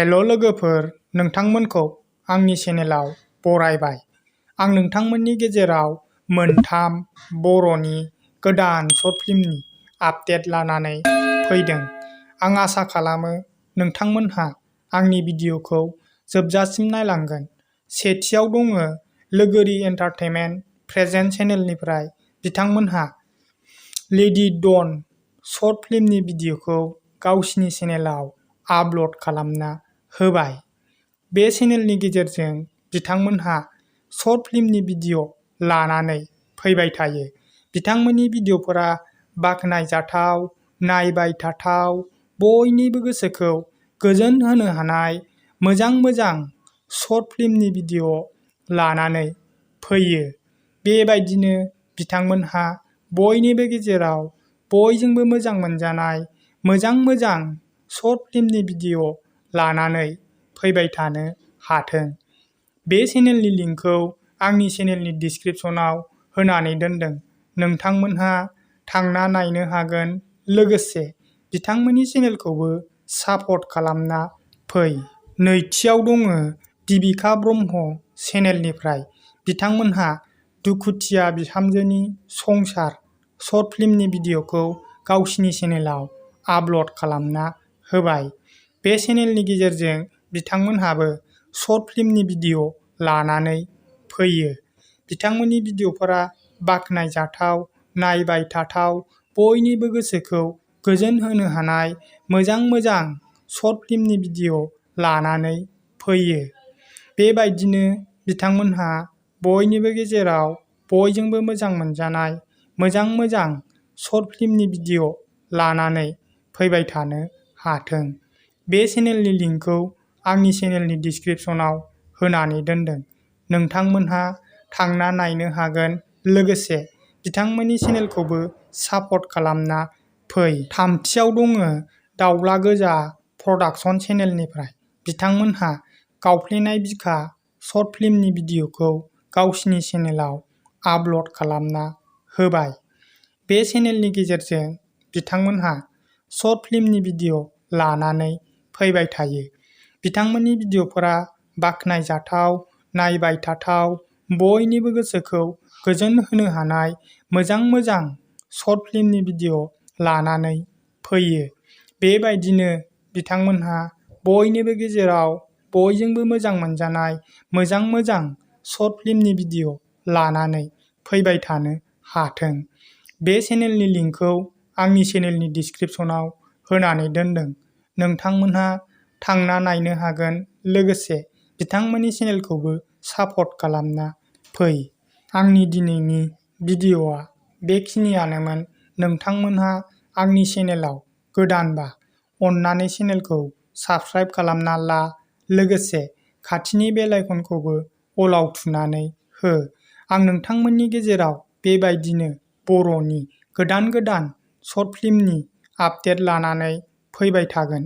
हेल' लोगोफोर, नोंथांमोनखौ आंनि चेनेलाव बरायबाय। आं नोंथांमोननि गेजेराव मोनथाम बर'नि गोदान शर्ट फिल्मनि आपडेट लानानै फैदों। आं आसा खालामो नोंथांमोनहा आंनि भिडिअखौ जोबजासिम नायलांगोन। सेथियाव दङ लोगोरि एन्टारटेनमेन्ट प्रेजेन्ट चेनेलनिफ्राय बिथांमोनहा लेडि डन शर्ट फिल्मनि भिडिअखौ गावसिनि चेनेलाव आपल'ड खालामना होबाय। बे चेनेलनि गेजेरजों बिथांमोनहा शर्ट फिल्मनि भिडिअ लानानै फैबाय थायो। बिथांमोननि भिडिअफोरा बाख्नायजाथाव, नायबाय थाथाव, बयनिबो गोसोखौ गोजोन होनो हानाय मोजां शर्ट फिल्मनि भिडिअ लानानै फैयो। बेबायदिनो बिथांमोनहा बयनिबो गेजेराव बयजोंबो मोजां मोनजानाय मोजां शर्ट फिल्मनि भिडिअ लानानै फैबाय थानो हाथों। बे चेनेलनि लिंकखौ आंनि चेनेलनि डिस्क्रिप्शनाव होनानै दोनदों। नोंथांमोनहा थांना नायनो हागोन, लोगोसे बिथांमोननि चेनेलखौबो सापर्ट खालामना फै। नैथियाव दङ दीपिका ब्रह्म चेनेलनिफ्राय बिथांमोनहा दुखुथिया बिहामजोनि संसार शर्ट फिल्मनि भिडिअखौ गावसिनि चेनेलाव आपल'ड खालामना होबाय। बे चेनेलनि गेजेरजों बिथांमोनहाबो शर्ट फिल्मनि भिडिअ लानानै फैयो। बिथांमोननि भिडिअफोरा बाख्नायजाथाव, नायबाय थाथाव, बयनिबो गोसोखौ गोजोन होनो हानाय मोजां शर्ट फिल्मनि भिडिअ लानानै फैयो। बेबायदिनो बिथांमोनहा बयनिबो गेजेराव बयजोंबो मोजां मोनजानाय मोजां शर्ट फिल्मनि भिडिअ लानानै फैबाय थानो हाथों। बे चेनेलनि लिंकखौ आंनि चेनेलनि डिस्क्रिप्शनाव होनानै दोनदों। नोंथांमोनहा थांना नायनो हागोन, लोगोसे बिथांमोननि चेनेलखौबो सापर्ट खालामना फै। थामथियाव दङ दाउला गोजा प्रडाक्शन चेनेलनिफ्राय बिथांमोनहा गावफ्लेनाय बिखा शर्ट फिल्मनि भिडिअखौ गावसिनि चेनेलाव आपल'ड खालामना होबाय। बे चेनेलनि गेजेरजों बिथांमोनहा शर्ट फिल्मनि भिडिअ लानानै फैबाय थायो। बिथांमोननि भिडिअफोरा बाख्नायजाथाव, नायबाय थाथाव, बयनिबो गोसोखौ गोजोन होनो हानाय मोजां शर्ट फिल्मनि भिडिअ लानानै फैयो। बेबायदिनो बिथांमोनहा बयनिबो गेजेराव बयजोंबो मोजां मोनजानाय मोजां शर्ट फिल्मनि भिडिअ लानानै फैबाय थानो हाथों। बे चेनेलनि लिंकखौ आंनि चेनेलनि डिस्क्रिप्शनाव होनानै दोनदों। नोंथांमोनहा थांना नायनो हागोन, लोगोसे बिथांमोननि चेनेलखौबो सापर्ट खालामना फै। आंनि दिनैनि भिडिअआ बेखिनियानोमोन। नोंथांमोनहा आंनि चेनेलाव गोदानबा अन्नानै चेनेलखौ साबस्क्राइब खालामना ला, लोगोसे खाथिनि बेल आइकनखौबो अलाव थुनानै हो। आं नोंथांमोननि गेजेराव बेबायदिनो बर'नि गोदान शर्ट फिल्मनि आपडेट लानानै फैबाय थागोन।